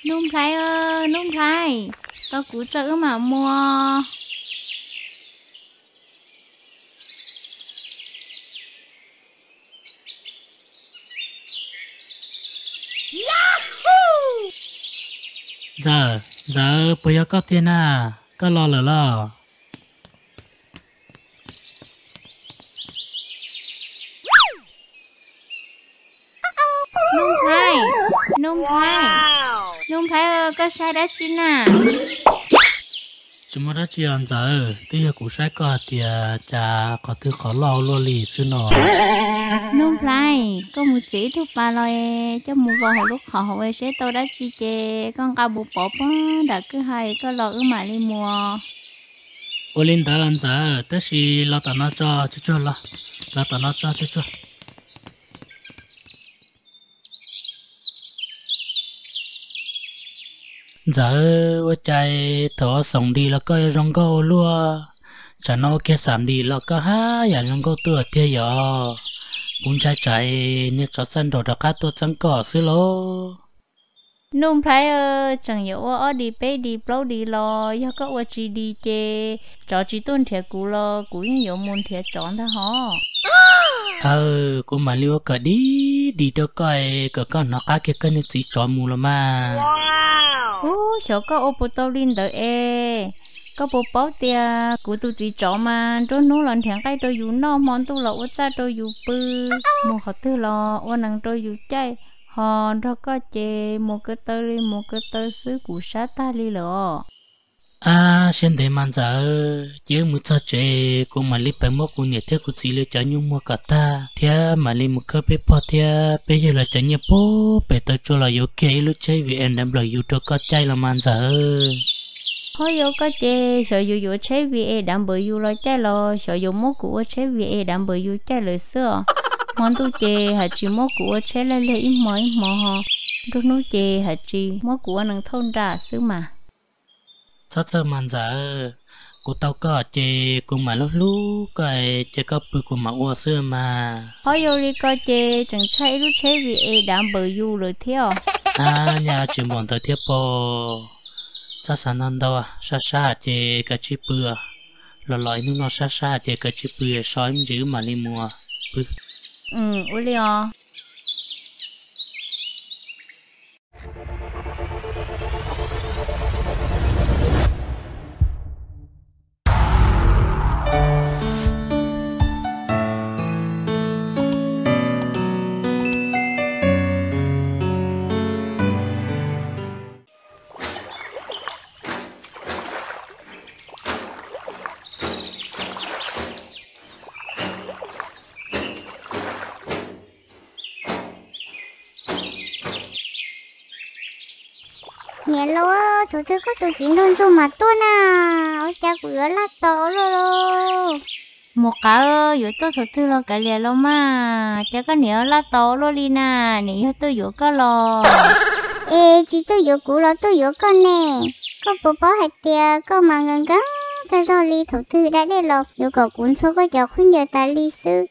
Nuj Nplhaib, Nuj Nplhaib, tos kuv tso wb mam mus. Ntxawm, Ntxawm, puas yog koj tiag na? Koj los lawm los? Nuj Nplhaib, Nuj Nplhaib, Nuj Nplhaib, koj saib dab tsi na? Tsis muaj dab tsi os Ntxawm, twb yog kuv saib koj hais tias cas qhov twg qhov loj ua luaj li xwb no. Nuj Nplhaib, koj mus txiav ib tug pas los coj mus vau hauv lub qhov hauv seb tau dab tsi ces koj nqa mus pov puag nram kwj ha koj los wb mam li mus. Ua li ntawd Ntxawm, tab sis los tom no tso tsuag tsuag los, los tom no tso tsuag tsuag. Ntxawm, ua cas thaum ua xoom nplis los koj yuav zoo nkauj ua luaj, tsam no ua kiag xam nplis los koj haj yam zoo nkauj tuaj tiag yom. Kuv ntshai tsam niag tsov txawj nraug rov qab tuaj txeeb koj xwb lauj. Nuj Nplhaib, tseem yuav ua ob dis peb dis plaub dis los yog koj ua tsis dis ces tsov tsis tuaj nrhiav kuv los kuv yeej yuav mus nrhiav tsov ntag hos. Aw, kuv mam li ua kom dib dis rau koj, kom koj hnov qab kiag koj niag txiv tsov mus los mas. Ub, xyov koj ua puas tau li ntawd es, koj puas paub tias kuv tus txiv tsov mas nruab hnub los nrhiav nqaij rau yus noj, hmo ntuj los ua txaj rau yus pw, mus qhov twg los ua nees rau yus caij, ho nrog koj ces mus ko taw li mus ko taw xwb, kuv sab tag li lawm os. Ab, siab ntev mas Ntxawm, ces wb mus txog tsev kuv mam li pais muab kuv niam thiab kuv txiv lawv cov nyuj muag kom tag thiab mam li mus khawb peb pog thiab peb yawg lawv cov nyiaj puag pem taw tsua los yuav kiag ib lub tsheb B M W rau koj caij los mas Ntxawm. Ho yuav koj ces xyov yuav yuav tsheb B M W los caij los xyov yuav muab kuv ua tsheb B M W caij lawm xwb os. Hmo ntuj ces haj tsis muab kuv ua tsheb laij liag ib hmo ib hmo ho, nruab hnub ces haj tsis muab kuv ua nees thauj nra xwb mas. Txhob txhawj mas Ntxawm, kuv tau koj ces kuv mam hlub hlub koj, ces koj pw kuv mam ua xwb mas. Ho yog li ko ces tseem tshaj ib lub tsheb B M W lawm thiab os. Ab, nyaj tsis npaum ntawd thiab pob. Txhob xav ntau ntau, sab sab ces kav tsij pw. Los los ib hnub no sab sab ces kav tsij pw, so ib me ntsis wb mam li mus pw. Ua li os. Niam laus, thaum twg koj tus txiv nraug ntsuag mas tuaj na? Ua cas kuv yuav laj tos luaj lauj? Mus qawv, yuav tuaj thaum twg los kav liam los mas, cas koj niam laj tos luaj li na? Niam yog tuaj yuav koj los? Es tsis tuaj yuav kuv los tuaj yuav koj ne. Koj puas paub hais tias koj mas nkees nkees tag zog li, thaum twg da dej los yuav kom kuv ntxhua koj cov khaub ncaws tas li xwb.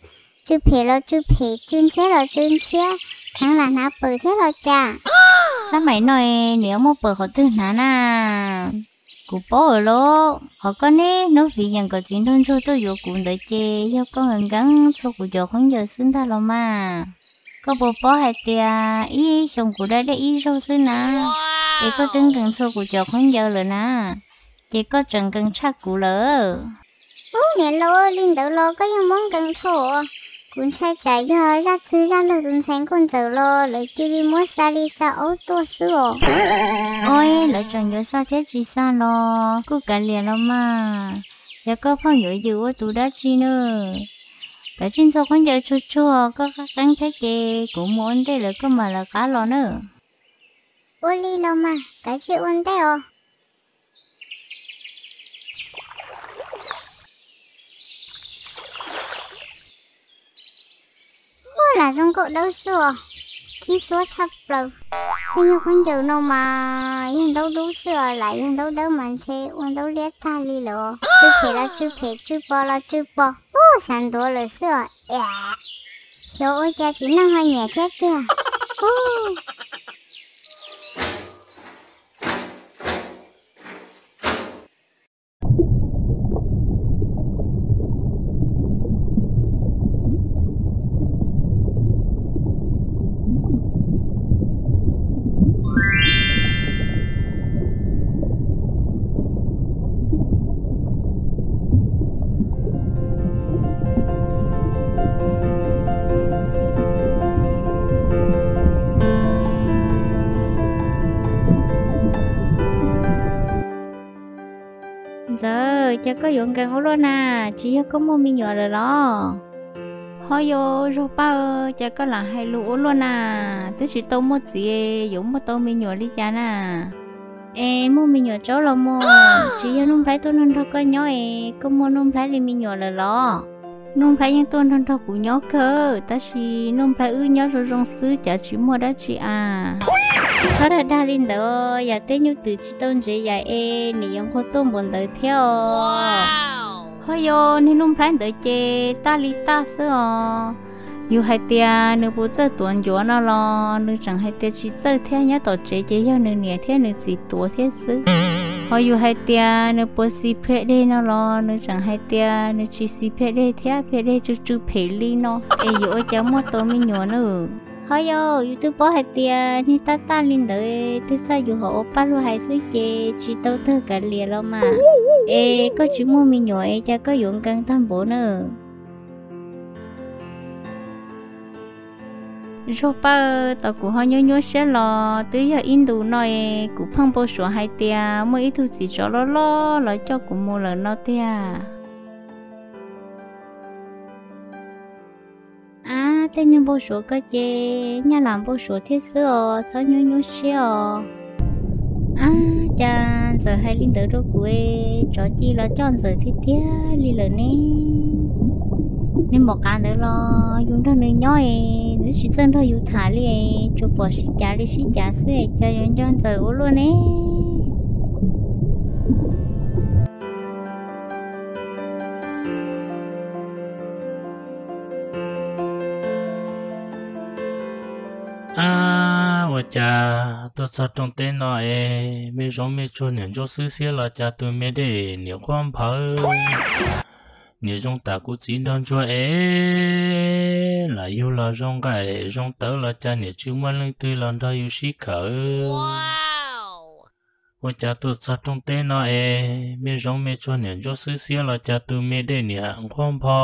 Tsw phem los tsw phem, tsw ntxhiab los tsw ntxhiab, kheev lam hnav pawm thiab los cas? Xab maim no es nws yuav muaj pawm qhov twg hnav na? Kuv paub lawm lauj, qhov koj niaj hnub fiv yeem kom txiv nraug ntsuag tuaj yuav kuv ntawd ces yog koj nkees nkees ntxhua kuv cov khaub ncaws xwb ntag los mas. Koj puas paub hais tias ib xyoos kuv da dej ib zaug xwb na, es koj twb nkees ntxhua kuv cov khaub ncaws lawm na, ces koj tseem nkees tshaj kuv lawm. Ub, niam laus, li ntawd los koj yeej muab nkees dhau. Kuv ntshai tsam yog zaj txwg zaj laug tus ntxhais nkauj ntxawm los lawv cia li muab xa li xa aub tuaj xwb os. Oj, lawv tseem yuav xa thiab tsis xa los kuj kav liam los mas, yog koj pheej yuav yws ua tus dab tsi na. Kav tsij ntxhua khaub ncaws tsuag tsuag, koj qeeb qeeb thiab ces kuv mus ua ntej lawm koj mam lawv qab los na. Ua li los mas, kav tsij ua ntej os. Ua, lam zoo nkauj dawb xwb os, khib xuab tshaj plaws. Tej nyuag khaub ncaws no mas yog ntaub dub xwb os, lam yog ntaub dawb mas ntshe ua ntaub liab tag li lawm os. Tsw phem los tsw phem, tsw pos los tsw pos, ub, xav ntuav lawm xwb os. Xyov ua cas txiv neej ho nyiam thiab tiag. Ub. Cas koj yuav nkees ua luaj na, tsis yog koj muaj me nyuam lawm los? Ho yog Zog Paj, cas koj lam hais lus ua luaj na, twb tsis tau muaj txiv yuav muaj tau me nyuam li cas na? Es muaj me nyuam tsaub los mas, tsis yog Nuj Nplhaib tuaj nrog nrog koj nyob es koj muaj Nuj Nplhaib li me nyuam lawm los? Nuj Nplhaib yeej tuaj nrog nrog kuv nyob kawg, tab sis Nuj Nplhaib wb nyob zoo zoo xwb, cas tsis muaj dab tsi a. Txhob dag dag li ntawd, yam tej nyuj twm tsis tau ntsev yam es nim yuav nquag tuaj npaum ntawd thiab os. Ho yog niag Nuj Nplhaib ntawd ces taj li taj xwb os. Yus hais tias nws puas txawj tuav ncuav no los nws tseem hais tias tsis txawj thiab, nyob tom tsev ces yog nws niam thiab nws txiv tuav thiab xwb. Ho yus hais tias nws puas xis phiaj dej no los nws tseem hais tias nws tsis xis phiaj dej thiab, phiaj dej tsw tsw phem li no. Es yuav ua cas muaj tau me nyuam na? Ho yog yus twb paub hais tias niag taj taj li ntawd, twb txhaj yus hom ua paj luag hais xwb ces tsis tau tawg kav liam los mas. Es koj tsis muaj me nyuam es cas koj yuav nkees tag npaum na? Zog Paj, tos kuv ho nyuaj nyuaj siab los twb yog ib ntus no es kuv pheej npau suav hais tias muaj ib tug txiv tsov loj loj los coj kuv mus lawm no tiag. Ab, tej niag npau suav ko ces nyaj lam npau suav thiab xwb os, txhob nyuaj nyuaj siab os. Ab, cas Ntxawm hais li ntawd rau kuv, tsov ci los coj Ntxawm tiag tiag li lawm ne. Niag maum qav ntawd los yus nrog nws nyob es nws tsis txawj nrog yus tham li, tsuas pom sib cav li sib cav xwb, cas yuav nco Ntxawm ua luaj ne? Ab, ua cas tuaj txog rooj teb no es me zoov me tsuag niam ntsuab xwb xiab los cas tus me dej niam qhuab nphawv, niam zoo tam kuv txiv nraug ntsuag es lam yug los zoo nqaij zoo tawv los cas niam tsis muaj leej twg los nrog yus sib khawm. Ua cas tuaj txog rooj teb no es me zoov me tsuag niam ntsuab xwb xiab los cas tus me dej niam nqhuab npho,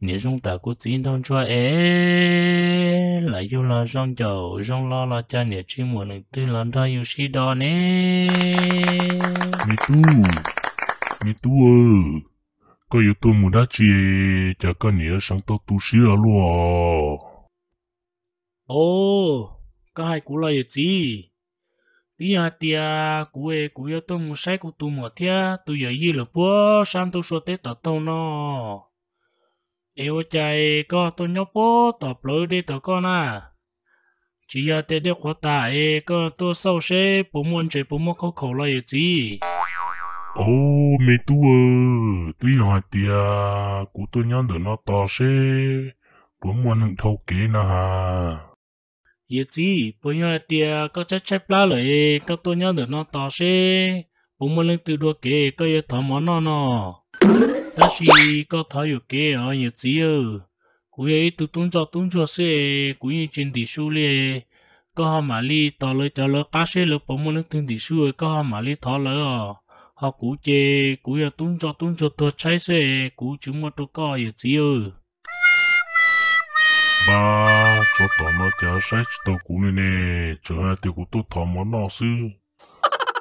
niam zoo tam kuv txiv nraug ntsuag es lam yug los zoo ncaum zoo lo los cas niam tsis muaj leej twg los nrog yus sib do ne. Me tub, me tub, koj yuav tuaj mus dab tsi, cas koj niam yuav seev tau tu siab luaj? Os, koj hais kuv los yawm txiv? Twb yog hais tias kuv es kuv yuav tuaj mus saib kuv tus muam thiab tus yawm yij lawm puag sab ntuj sua teb tom taug no. Es ua cas koj tuaj nyob puag tom plawv dej tom koj na? Tsis yog tias dej qhuav tas es koj tuaj xauj seb puas muaj ntses puas muaj khaub khaum los yawm txiv? Os, me tub, twb yog hais tias kuv tuaj nyob ntawm no tos seb puas muaj neeg dhau kev no has. Yawm txiv, puas yog hais tias koj tshaib tshaib plab lawm es koj tuaj nyob ntawm no tos seb puas muaj leej twg dua kev koj yuav thov mov noj no? Tab sis koj thov yuam kev os yawm txiv. Kuv yog ib tug tub ntsoj tub ntsuag xwb es kuv yeej tsis ntim su li. Koj ho mam li tos lawv cov lawv qab seb lawv puas muaj leej twg ntim su, koj ho mam li thov lawv os. Ho kuv ces kuv yog tub ntsoj tub ntsuag tuag tshaib xwb es kuv tsis muaj rau koj yawm txiv. Npab, tsov tom no cas saib tsis taus kuv li ne, tseem hais tias kuv tuaj thov mov noj xwb.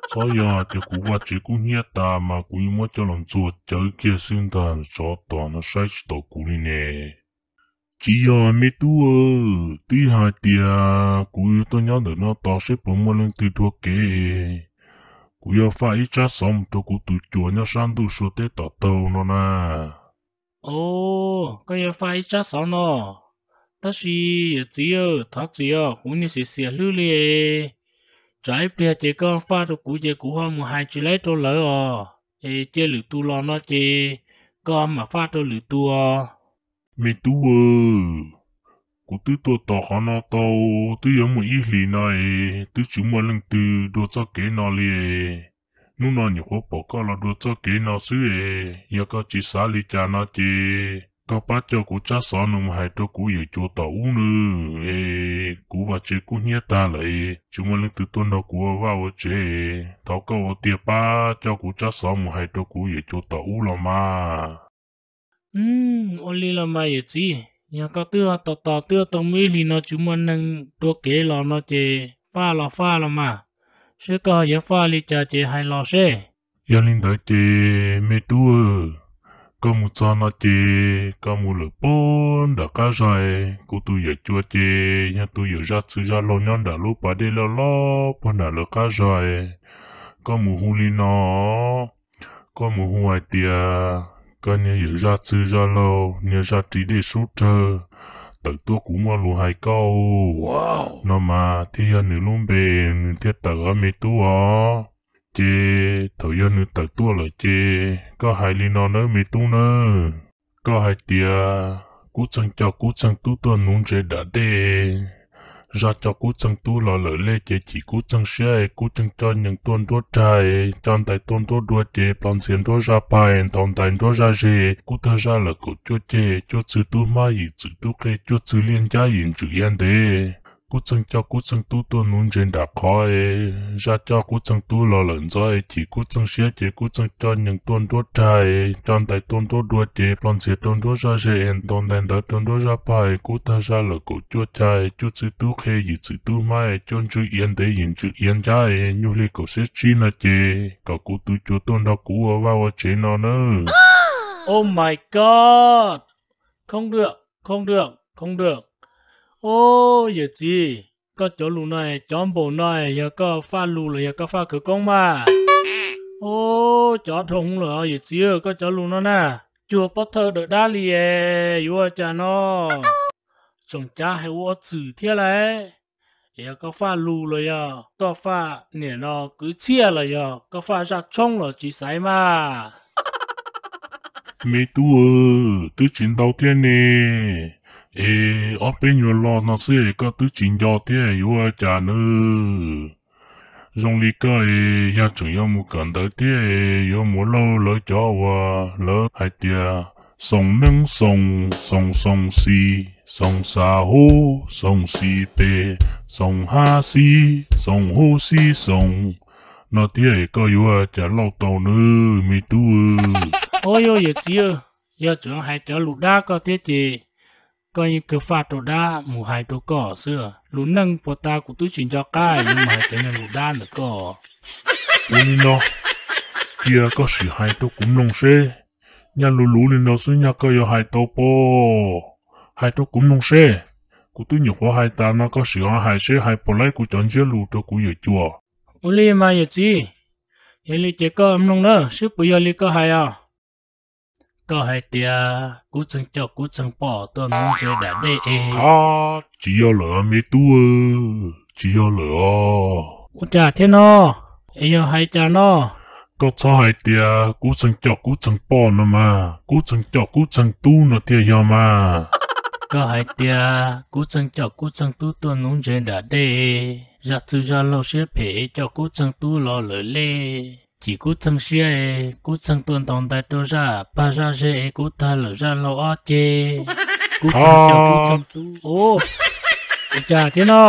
Txhob yog hais tias kuv vaj tsev kub hnyiab tas mas kuv yeej muab coj los ntxuag cawv kiag xwb ntag, tsov tom no saib tsis taus kuv li ne. Tsis yog me tub, twb yog hais tias kuv tuaj nyob ntawm no tos seb puas muaj leej twg dhau kev, kuv yuav faj ib tsab xov mus rau kuv tus cuas nyob sab ntuj sua teb tom taug no na. Os, koj yuav faj ib tsab xov no? Tab sis yawm txiv, thov txim os, kuv niag xiam xiam hlwb li. Tsam ib pliag ces koj faj rau kuv ces kuv ho mus hais tsis laib rau lawv os. Es cia lwm tus los no ces koj ho mam faj rau lwm tus os. Me tub, kuv twb tuaj tos qhov no tau twb yuav muaj ib hlis no es twb tsis muaj leej twg dua txoj kev no li. Hnub no nyuam qhuav pom koj los dua txoj kev no xwb es yog koj tsis xav li cas no ces koj pab coj kuv tsab xov no mus hais rau kuv yawm cuas tom ub nawb. Es kuv vaj tsev kub hnyiab tag lawm es tsis muaj leej twg tuaj nrog kuv ua vaj ua tsev. Thov koj ua tiag pab coj kuv tsab xov mus hais rau kuv yawm cuas tom ub los mas. Ua li los mas yawm txiv, yog koj twb tos tos twb tau muaj ib hlis no tsis muaj neeg dua kev los no ces faj los faj los mas, seb koj yuav faj li cas ces hais los seb. Yog li ntawd ces me tub, koj mus txog no ces koj mus lawm puag nram qab zos, kuv tus yawm cua ces yog tus yawm zaj txwv zaj laug nyob nram lub pas dej loj loj puag nram lawv qab zos. Koj mus hu li no, koj mus hu hais tias koj niag yawm zaj txwv zaj laug, niag zaj ris dej sub rawg, tawm tuaj kuv muaj lus hais koj no mas thiaj yog nws lub npe, nws thiaj tawm os me tub os. Ces thaum yog nws tawm tuaj lawm ces koj hais li no nawb me tub nawb. Koj hais tias Kub Txeeg coj Kub Txeeg tub tuaj nuv ntses dam dej, zaj coj Kub Txeeg tub los lawm lej ces chim Kub Txeeg siab, Kub Txeeg coj nyees tuaj nruab rag, coj ntais tuaj nruab dua ces plho ntxhias nruab zaj pag, ntaus ntais nruab zaj ze, kub tag zaj lawm kaum cuaj ceg, cuaj txwg tub hmab yim txwm tub qhe, cuaj txwg liaj ncab yim ntswm iav ntev. Kub Txeeg coj Kub Txeeg tub tuaj nuv ntses nram qhov, zaj coj Kub Txeeg tub los lawm ntxov, chim Kub Txeeg siab ces Kub Txeeg coj nyees tuaj nruab rag, coj ntais tuaj nruab dua ces plho ntxhias rau nruab zaj ze, ntaus ntais ntawd rau nruab zaj pag, kub tag zaj lawm kaum cuaj ceg, cuaj txwg tub qhe yim txwm tub hmab, cuaj ntswg iav ntev yim ntswm iav ncab, nyuj hli kaum xiab tsib no ces kom kuv tus cua tuaj nrog kuv ua vaj ua tsev no nawb. Oh my God! Khoob dwm, khoob dwm, khoob dwm. Ub, yawm txiv, koj cov lus no, cov npaum no yog koj faj lus los yog koj faj khawv koob mas? Ub, cov dhau hwv lawm yawm txiv, koj cov lus no na, cuag pob thawj dawm dab li es yuav ua cas no? Tseem cav hais ua txwm thiab lauj. Yog koj faj lus los yog koj faj niam no kwv txhiaj los yog koj faj zaj tshoob los tsis xaiv mas. Me tub, twb tsis ntau thiab ne, es ob peb nyuag lo no xwb es koj twb tsis nco thiab yuav ua cas nawb? Zoo li koj es yog tseem yuav mus kawm ntawv thiab es yuav mus laug lawv cov uas lawv hais tias xoom neeb xoom, xoom xoom xis, xoom xav hub, xoom xis pes, xoom hab xib, xoom hub xib xoom no thiab es koj yuav ua cas lauj tau nawb me tub? Ub, yawm txiv, yog tseem hais cov lus dab koj thiab ces koj yeej kawg faj rau dab mus hais rau koj xwb. Lus neej puag ta kuv twb tsis nco qab yuav mus hais cov niag lus dab ntawm koj. Ua li no, cia koj sim hais rau kuv mloog seb, nyaj luv luv li no xwb nyaj koj yuav hais tau pob? Hais rau kuv mloog seb. Kuv twb nyuam qhuav hais tas no koj sim ho hais seb hais puas laib kuv cov ntsiab lus rau kuv yawm cua. Ua li mas yawm txiv, yog li ces koj mloog na seb puas yog li koj hais os. Koj hais tias Kub Txeeg coj Kub Txeeg poj tuaj nuv ntses dam dej es. Qhov tsis yog lawm me tub, tsis yog lawm os. Ua cas thiab no? Es yog hais cas no? Koj txhob hais tias Kub Txeeg coj Kub Txeeg poj no mas, Kub Txeeg coj Kub Txeeg tub no thiaj yog mas. Koj hais tias Kub Txeeg coj Kub Txeeg tub tuaj nuv ntses dam dej, zaj txwv zaj laug siab phem es coj Kub Txeeg tub los lawm lej. Chim Kub Txeeg siab es Kub Txeeg tuaj ntaus ntais rau zaj pag zaj ze es kub tag lawm zaj laug ob ceg. Kub Txeeg coj Kub Txeeg tub. Ua cas thiab no?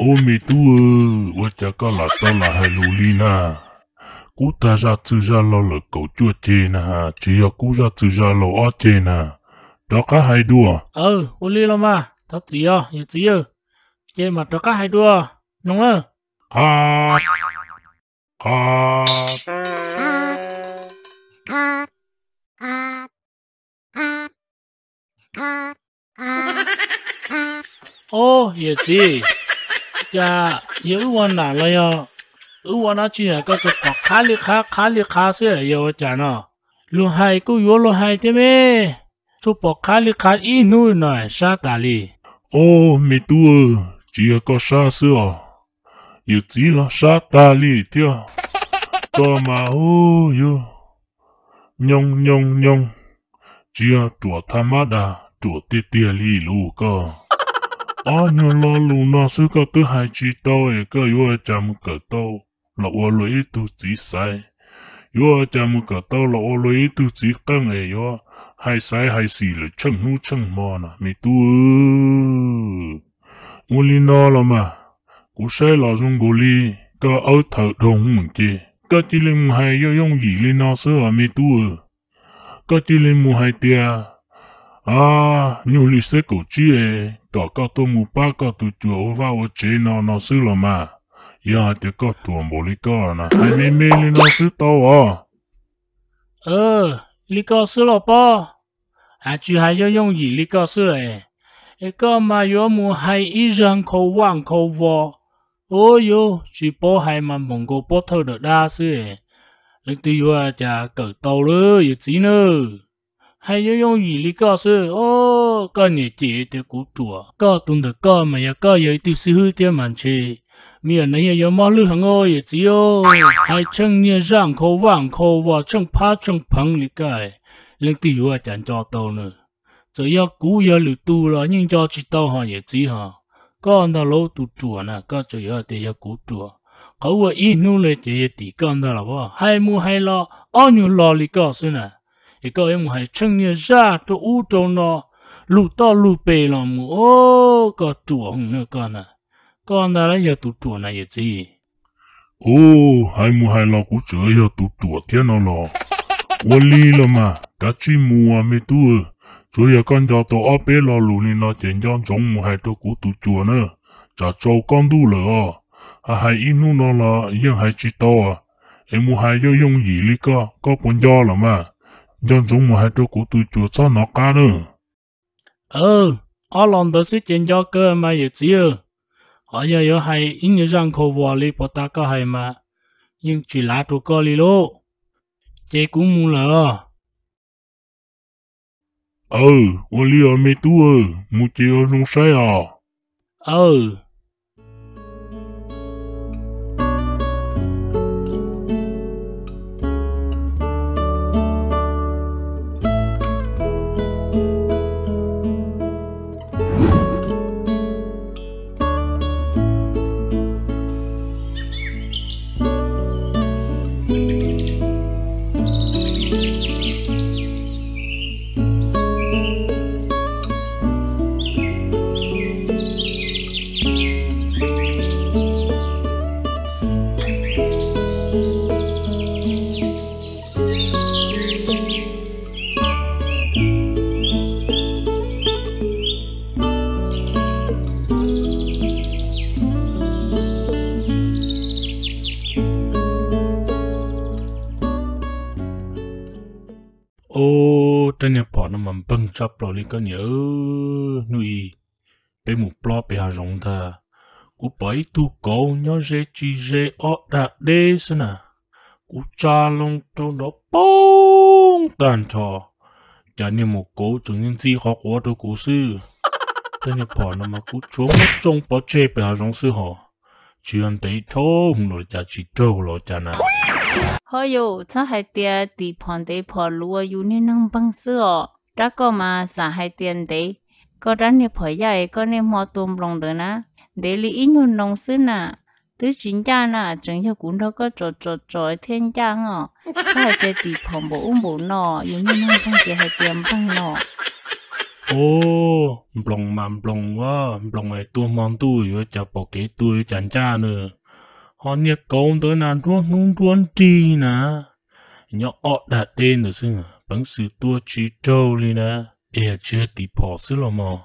Ub me tub, ua cas koj lam tau lam hais lus li na? Kub tag zaj txwv zaj laug lawm kaum cuaj ceg na, tsis yog kub zaj txwv zaj laug ob ceg na. Rov qab hais dua. Ua li los mas, thov txim os yawm txiv. Ces mam rov qab hais dua, mloog na. Qhov, qhov. Ob yawm txiv, cas yog wb ua nam los yog wb ua dab tsi koj tsuas pom qhab li qhab qhab li qhab xwb yog ua cas no? Luag hais kuj yuav luag hais thiab me, tsuas pom qhab li qhab ib hnub no sab tas li. Ob me tub, tsis yog koj sab xwb os, yawm txiv los sab tag li thiab. Koj mas ub yug, nyoog nyoog nyoog, tsis yog ruam thaj mab das, ruam tiag tiag li lus koj. Ob nyuag lo lus no xwb koj twb hais tsis tau es koj yuav ua cas mus kawm tau los ua luag ib tug txiv xaiv? Yuav ua cas mus kawm tau los ua luag ib tug txiv qeej es yuav hais xaiv hais xim lawm tsheej hnub tsheej hmo no me tub? Ua li no los mas, kuv saib los zoo nkaus li koj awb thawm dhau hwv ces koj cia li mus hais yooj yooj yim li no xwb os me tub. Koj cia li mus hais tias, a, nyuj hli xiab kaum tsib es kom koj tuaj mus pab koj tus cuas ua vaj ua tsev no no xwb los mas. Yog hais tias koj ruam npaum li koj na, hais me me li no xwb tau os. Li koj xwb los pob, hais tsis hais yooj yooj yim li koj xwb es, es koj mas yuav mus hais ib zaj nkhaus vaj nkhaus vos, ua yuav tsis paub hais mas npaum nkaus pob thawj dawm dab xwb. Leej twg yuav cas kawm tau lawm yawm txiv nawb. Hais yooj yooj yim li koj xwb, koj niam cem tias kuv ruam, koj tus ntawm koj mas yog koj yog ib tug xib hwb thiab mas ntshe me nyuam no yeej yuav mob lwj heev os yawm txiv. Hais tsheej niag zaj nkhaus vaj nkhaus vos tsheej phab tsheej pheev li koj, leej twg yuav cas nco tau na. Txawm yog kuv yog lwm tus los yeej nco tsis tau ho yawm txiv ho. Koj ntag lauj tus ruam na, koj tseem yuav tias yog kuv ruam. Qhov uas ib hnub li ces yog tim koj ntag los hais mus hais los ob nyuag lo li koj xwb na. Es koj yuav mus hais tsheej niag zaj rau ub rau no, lug toj lug pes los mus, o, koj ruam hwv na koj na. Koj ntag lauj yog tus ruam na yawm txiv. Ub, hais mus hais los kuv tseem yog tus ruam thiab no los? Ua li los mas, kav tsij mus me tub. Tsuav yog koj nco tau ob peb lo lus li no ces nco ntsoov mus hais rau kuv tus cuas na, tsam tsaus koj ntuj lawm os. Hais hais ib hnub no los yeej hais tsis tau, es mus hais yooj yooj yim li koj, koj puas nco los mas? Nco ntsoov mus hais rau kuv tus cuas txhob hnov qab na. Ob lo ntawd xwb ces nco kawg mas yawm txiv. Ho yog yuav hais ib nyuag zaj nkhaus vos li puag ta koj hais mas yeej tsis lav rau koj li lauj. Ces kuv mus lawm os. Aw, ua li os me tub, mus ces ua zoo saib os. Aw. Ob, rab niag phom no mas npeeg tshaj plaws li koj niam. Hnub ib peb mus plob pem hav zoov ntag, kuv pom ib tug kauv nyob ze tsis ze ob dag deb xwb na. Kuv tsa loo rau nrov poob tag nrho, cas niag maum kauv tseem ntxi qhov quav rau kuv xwb. Rab niag phom no mas kuv tshuav muab tsoo pov tseg pem hav zoov xwb hos, tsis yog ntev dhau hwv los cas tsis raug los cas na. Ho yus txhob hais tias tim phom ntev phom luav yus niag neeg npeeg xwb os. Rab koj mas xam hais tias ntev, koj rab niag phom yaj es koj niaj hmo tua nploos ntawd na, ntev li ib nyuag noo xwb na, twb tsis ncaj na, tseem yog kuv nrog koj tsom tsom tsom thiaj ncaj os. Koj hais tias tim phom npaum ub npaum no, yus niag neeg npeeg ces hais tias npeeg no. Ob, nploos mas nploos, nploos es tua hmo ntuj yuav cas pom kev tua yuav cas ncaj na. Ho niag kauv ntawd na nruab hnub nruab nrig na, nyob ob dag deb ntawd xwb, peev xwm tua tsis raug li na. Es tsis yog tim phom xwb los mas,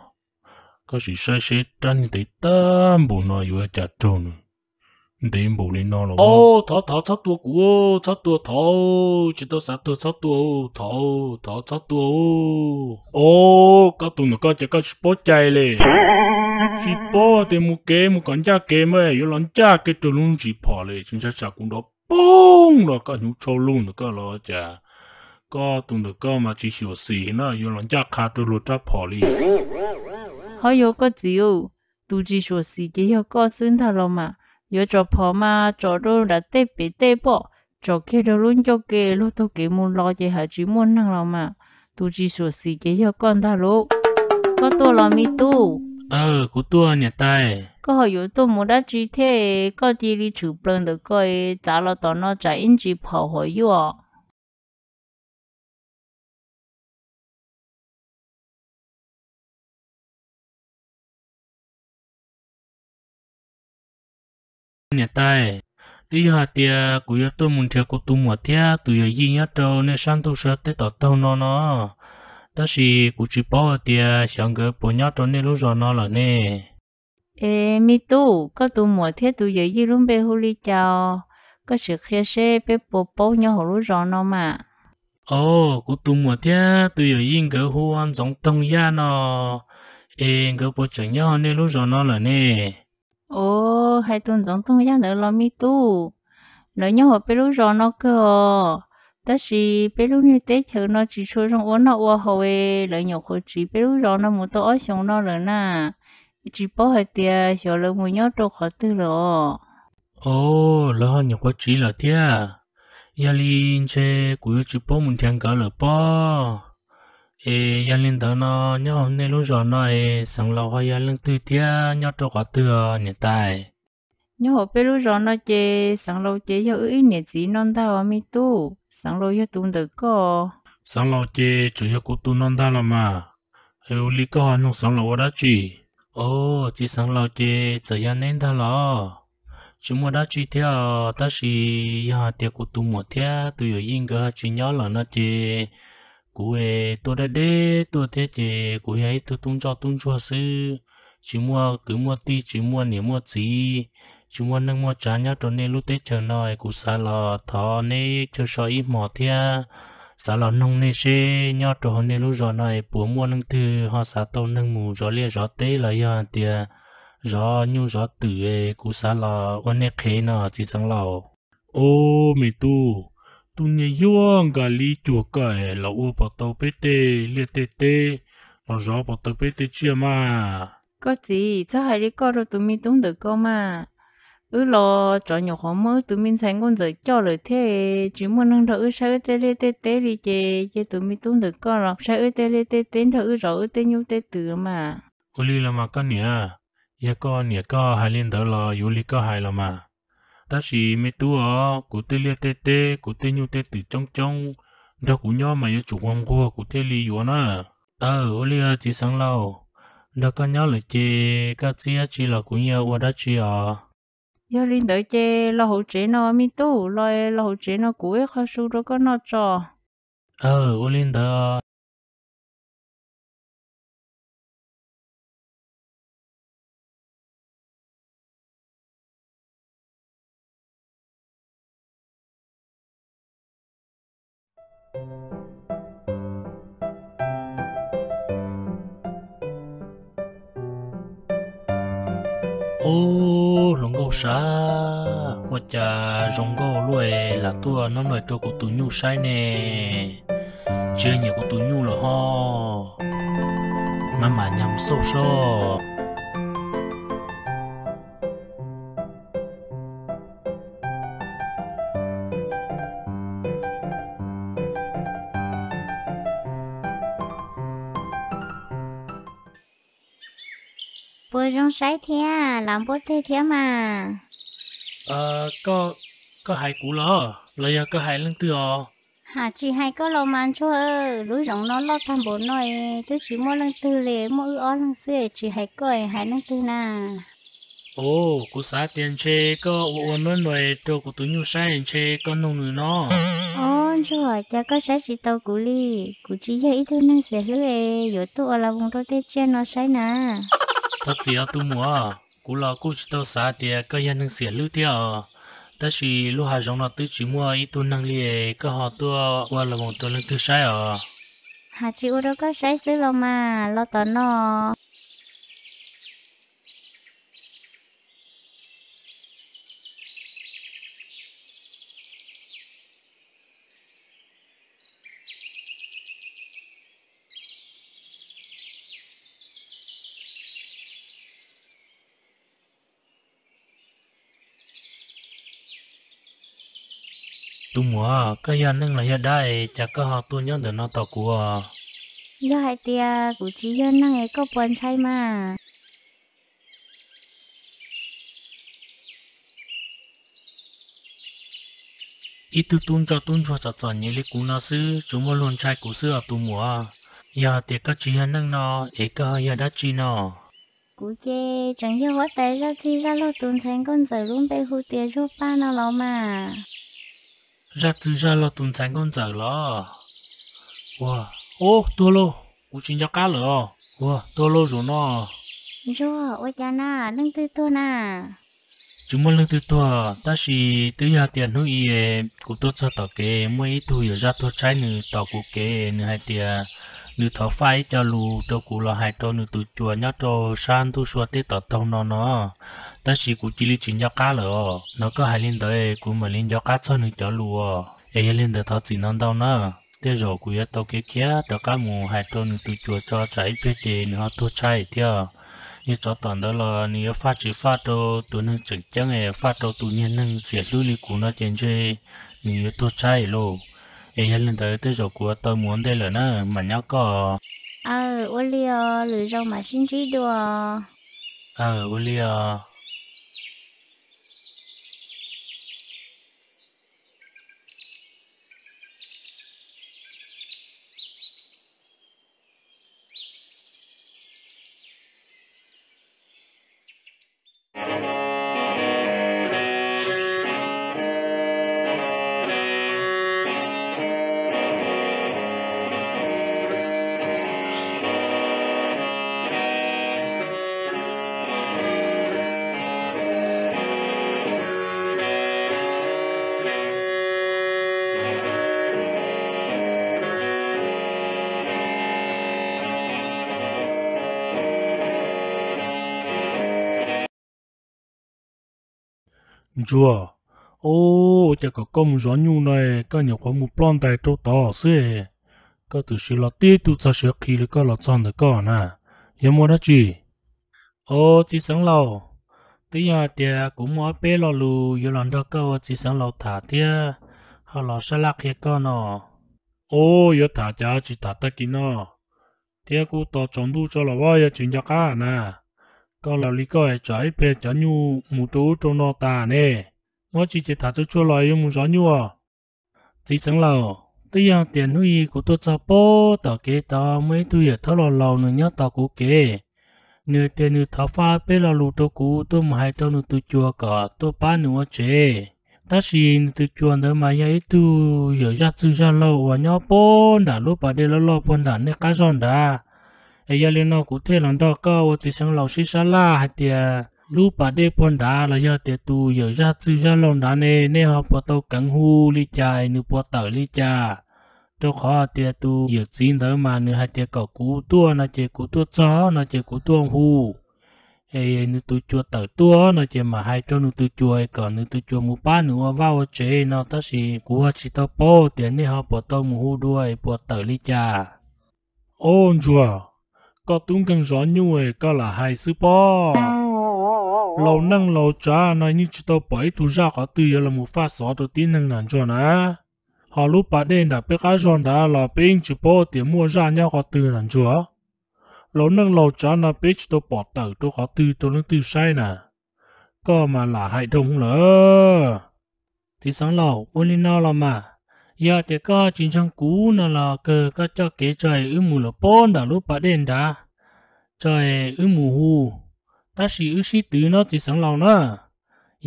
koj sim saib seb rab niag ntev tag npaum no yuav cas raug nws. Ntev npaum li no los. Thov thov txhob tua kuv, txhob tua thov, tsis tau xav tuag txhob tua, thov thov txhob tua. Ob, koj tus ntawm koj ces koj tsis paub cai li. Tsis paub tias mus kev mus kom ncaj kev mas yuav los ncaj kev raug lub ntsis phom li, tsis ntshai tsam kuv nrov poob los koj hnyuv tshau lug ntawm koj los cas. Koj tus ntawm koj mas tsis xyuam xim na, yuav los ncaj qha rau luag rab phom li. Ho yog koj txiv, tus tsis xyuam xim ces yog koj xwb ntag los mas. Yuav tsom phom mas tsom rau nram tej pem tej pom, tsom kiag rau lub ncauj ke luag taug kev mus los ces hais tsis muaj neeg los mas. Tus tsis xyuam xim ces yog koj ntag lauj. Koj tuaj los me tub? Kuv tuaj niam tais. Koj ho yuav tuaj mus dab tsi thiab, koj cia li tshwm plaws ntawm ko, txav los tom no tsam ib ntsis phom huam yuaj. Niam tais, twb yog hais tias kuv yuav tuaj mus nrhiav kuv tus muam thiab tus yawm yij nyob rau nej sab ntuj sab teb tom taug no no, tab sis kuv tsis paub hais tias xyov nkawd puas nyob rau nej lub zos no lawm ne. Es me tub, koj tus muam thiab tus yawm yij lub npe hu li cas? Koj sim qhia seb peb puas paub nyob hauv lub zos no mas. Os, kuv tus muam thiab tus yawm yij nkawd hu ua Ntxoov Toog Yaj no, es nkawd puas tseem nyob hauv nej lub zos no lawm ne? Os, hais tus Ntxoov Toog Yaj ntawd los me tub, lawv nyob hauv peb lub zos no kawg os. Tab sis peb lub niag teb chaws no tsis tshua zoo ua noj ua haus es lawv nyuam qhuav tsiv peb lub zos no mus tau ob xyoos no lawm na. Tsis paub hais tias xyov lawv mus nyob rau qhov twg lawm os. Os, lawv ho nyuam qhuav tsiv lawm thiab. Yog li ntshe kuv yuav tsis paub mus nrhiav nkawd lawm pob. Es yog li ntawd no, nyob hauv nej lub zos no es xeev laus ho yog leej twg thiab nyob rau qhov twg os niam tais? Nyob hauv peb lub zos no ces xeev laus ces yog wb ib niam txiv no ntag os me tub. Xeev laus yog tus ntawm koj. Xeev laus ces tseem yog kuv tus no ntag los mas. Es ua li koj ho nug xeev laus ua dab tsi? Os, txiv xeev laus ces txawm yog neb ntag los tsis muaj dab tsi thiab os, tab sis yog hais tias kuv tus muam thiab tus yawm yij nkawd ho tsis nyob lawm no ces kuv es tuaj deb deb tuaj thiab ces kuv yog ib tug tub ntsoj tub ntsuag xwb, tsis muaj kwv muaj tij, tsis muaj niam muaj txiv, tsis muaj neej muaj tsav nyob rau nej lub teb chaws no es kuv xav los thov neb chaw so ib hmos thiab xav los noog nej seb nyob rau hauv nej lub zos no es puas muaj leej twg ho xav tau neeg mus zov liaj zov teb los yog hais tias zov nyuj zov twm es kuv xav los ua nej qhev no txiv xeev laus. Os me tub, tus niag yuag nkas li cuag koj es los ua puas tau peb tej liaj tej teb, los zov puas tau peb tej tsiaj mas? Koj txiv, txhob hais li koj rau tus me tub ntawm koj mas. Wb los tsov nyuam qhuav muab wb tus me ntxhais nkauj ntxawm coj lawm thiab, tsis muaj neeg nrog wb saib wb tej liaj tej teb li ces cia tus me tub ntawm koj los saib wb tej liaj tej teb nrog wb zov wb tej nyuj tej twm mas. Ua li los mas koj niam, yog koj niam koj hais li ntawd los yuav li koj hais los mas. Tab sis me tub os, kuv tej liaj tej teb, kuv tej nyuj tej twm coob coob, nrog kuv nyob mas yuav tsum ua nquag kuv thiaj li yuav na. Aw, ua li txiv xeev laus, nrog koj nyob lawm ces koj txib dab tsi los kuv yeej ua dab tsi os. Yog li ntawd ces los hauv tsev no me tub, los los hauv tsev no kuv ib qho su rau koj noj tso. Aw, ua li ntawd. Ub, hluas nkauj sav, ua cas zoo nkauj luaj lam tuaj noj noj rau kuv tus nyuj saib ne. Tsis nyiam kuv tus nyuj lawm ho. Maj mam nyam xauj soj. Puas zoo saib thiab, lav npuab teg thiab mas? Koj hais kuv los, los yog koj hais leej twg os? Ham tsis hais koj los mas ntsuag, lub zoov no loj tag npaum no twb tsis muaj leej twg li, muaj wb ob leeg xwb, tsis hais koj hais leej twg na? Os, kuv xav tias ntshe koj ua ua nuab nua rau kuv tus nyuj saib ntshe koj nug nws no. Os ntsuag, cas koj saib tsis taus kuv li? Kuv tsis yog ib tug neeg xiam hlwb es yuav tuaj ua las voos rau tej tsiaj no saib na. Thov txim os tus muam, kuv los kuj tsis tau xav tias koj yog neeg xiam hlwb thiab os. Tab sis lub hav zoov no twb tsis muaj ib tug neeg li es koj ho tuaj ua las voos rau leej twg saib os? Ham tsis ua rau koj saib xwb los mas, los tom no. Tus muam, koj yog neeg los yog dab es cas koj ho tuaj nyob ntawm no tos kuv? Yog hais tias kuv tsis yog neeg es koj puas ntshai mas? Ib tug tub ntsoj tub ntsuag txom txom nyem li kuv no xwb tsuas muaj luag ntshai kuv xwb os tus muam. Yog tias koj tsis yog neeg no, es koj ho yog dab tsi no? Kuv ces tseem yog huab tais zaj txig zaj laug tus ntxhais nkauj ntxawm lub npe hu tias Zuag Paj no los mas. Zaj txig zaj laug tus ntxhais nkauj ntxawm los? Ua, ub, tuag lauj, kuv tsis nco qab lawm os. Ua, tuag lauj zaum no. Ntsuag, ua cas na, leej twg tuag na? Tsis muaj leej twg tuag, tab sis twb yog tias hnub i kuv tuaj txog tom kev muaj ib tug yawm zaj tuag tshaib nws tos kuv kev, nws hais tias nws thov faj ib co lus rau kuv los hais rau nws tus cuas nyob rau sab ntuj sua teb tom taug no no. Tab sis kuv cia li tsis nco qab lawm os. No koj hais li ntawd kuv mam li nco qab txog nws cov lus os. Es yog li ntawd thov txim ntau ntau na. Tej zaum kuv yuav tau kev khiav rov qab mus hais rau nws tus cuas tso tsam ib pliag ces nws ho tuag tshaib thiab. Nyob tsov tom ntawd los nws yuav faj tsis faj rau tus neeg tseem ceeb es faj rau tus niag neeg xiam hlub li kuv no ces ntshe nws yuav tuag tshaib lauj. Es yog li ntawd tej zaum kuv yuav tau mus ua ntej lawm na, mam nyob koj. Aw, ua li os, lwm zaus mam sib ntsib dua. Aw, ua li os. Ntsuag, ua cas kom koj mus zov nyuj no, koj nyuam qhuav mus ploj ntais rau tod xwb. Koj twb sim los tib tug txog siav qhi li koj los txog ntawm koj na, yog muaj dab tsi? Os txiv xeev laus, twb yog hais tias kuv muaj ob peb lo lus yuav los nrog koj ua txiv xeev laus tham thiab ho los sab laj qhia koj no. Os, yuav tham cas tsis tham tag kis no, thiab kuv tos tsaus ntuj tso los vov yog tsis nco qab na. Koj los li koj tsam ib pliag cov nyuj mus rau ub rau no tas ne. Muaj tsis ces tham tsuag tsuag los yuav mus zov nyuj. Txiv xeev laus, twb yog tias hnub i kuv tuaj txog pem tom kev tod muaj ib tug yawm thaub laus laus nws nyob tos kuv kev. Nws tias nws thov faj peb lo lus rau kuv tuaj mus hais rau nws tus cuas kom tuaj pab nws ua tsev. Tab sis nws tus cuas ntawd mas yog ib tug yawm zaj txwg zaj laug uas nyob pem nram lub pas dej loj loj puag nram nej qab zog nrad. Es yog li no kuv thiaj los nrog koj ua txiv xeev laus sib sab laj hais tias lub pas dej puag nrad los yog tias tus yawm zaj txwg zaj laug nrad ne, nej ho puas tau keev hu li cas, nws puas tawm li cas? Rau qhov tias tus yawm txiv ntawd mas nws hais tias kom kuv tuaj no ces kuv tuaj txog no ces kuv tuaj hu. Es nws tus cuas tawm tuaj no ces mam hais rau nws tus cuas kom nws tus cuas mus pab nws ua vaj ua tsev no, tab sis kuv ho tsis tau paub tias nej ho puas tau mus hu dua es puas tawm li cas. Os Ntsuag, koj tub nkeeg zov nyuj es koj lam hais xwb pob. Laus neej laus tsav no yeej tsis tau pom ib tug zaj qhov twg yuav los mus faj xov rau tib neeg na Ntsuag na. Ho lub pas dej nram peb qab zog nrad los peb yeej tsis paub tias muaj zaj nyob qhov twg na Ntsuag. Laus neej laus tsav no peb tsis tau pom tawm rau qhov twg rau leej twg saib na. Koj mas lam hais dhau hwv lawm. Txiv xeev laus, ua li no los mas, yog tias koj tsis ntseeg kuv no los kawg koj coj kev tso es wb mus lawm pem nram lub pas dej nrad, tso es wb mus hu. Tab sis wb sib twv no txiv xeev laus na.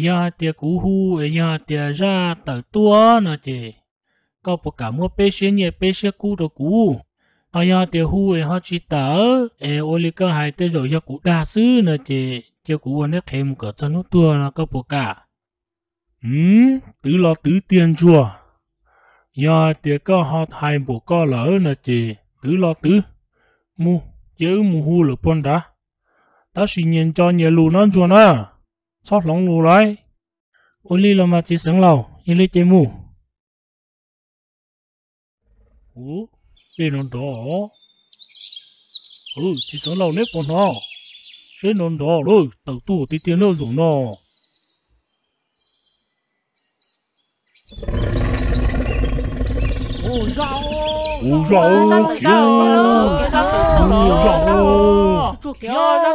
Yog hais tias kuv hu es yog hais tias zaj tawm tuaj no ces koj puas kam muab peb siab nyiaj peb siab kub rau kuv? Ho yog hais tias hu es ho tsis tawm es ua li koj hais tej zaum yog kuv dag xwb no ces cia kuv ua neb qhev mus kom txog hnub tuag no koj puas kam? Twv los twv tiag Ntsuag. Yog hais tias koj ho hais npaum koj lawm no ces twv los twv. Mus, cia wb mus hu lawm puag nrad. Tab sis nyias nco nyias lus no Ntsuag na, txhob hloov lus lauj. Ua li los mas txiv xeev laus, yog li ces mus. Ua, dej no nrov. Txiv xeev laus neb puas hnov? Seb no nrov lawm, tawm tuaj tiag tiag na zaum no. Ua zaj, khiav, ua zaj, khiav.